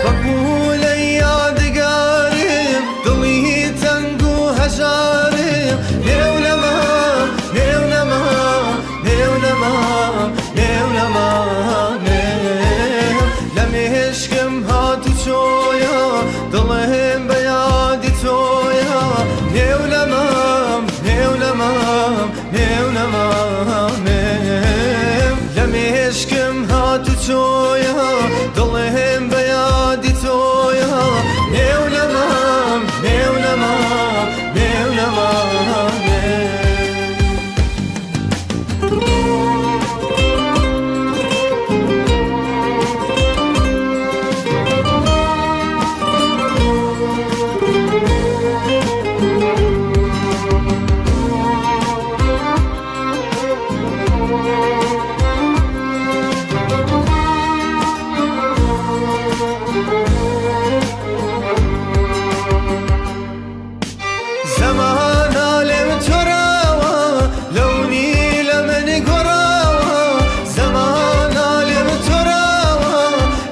پەپوولەی یادگارم، دڵی تەنگ و هەژارم، نێو نەمام، نێو نەمام، نێو نەمام، نێو نەمام، نێو. لە مێشکم هاتوچۆیە، دڵم بە یادی تۆیە، نێو نەمام، نێو نەمام، نێو نەمام، نێو. لە مێشکم هاتوچۆیە، دڵم بە یادی تۆیە، نێو نەمام، نێو نەمام، نێو نەمام، نێو. زەمانە لێم تۆراوە، لەونی لە من گۆڕاوە، زەمانە لێم تۆراوە،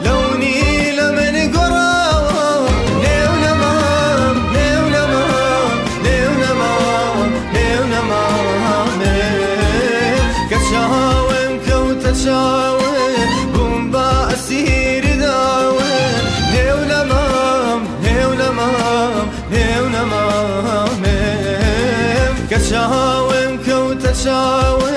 لەونی لە من گۆڕاوە، نێو نەمام، نێو نەمام، نێو نەمام، نێو نەمام، نێو. کە چاوم کەوتە چاوێ، بووم بە ئەسیری داوێ، نێو نەمام، نێو نەمام، نێو نەمام، نێو. کە چاوم کەوتە چاوێ.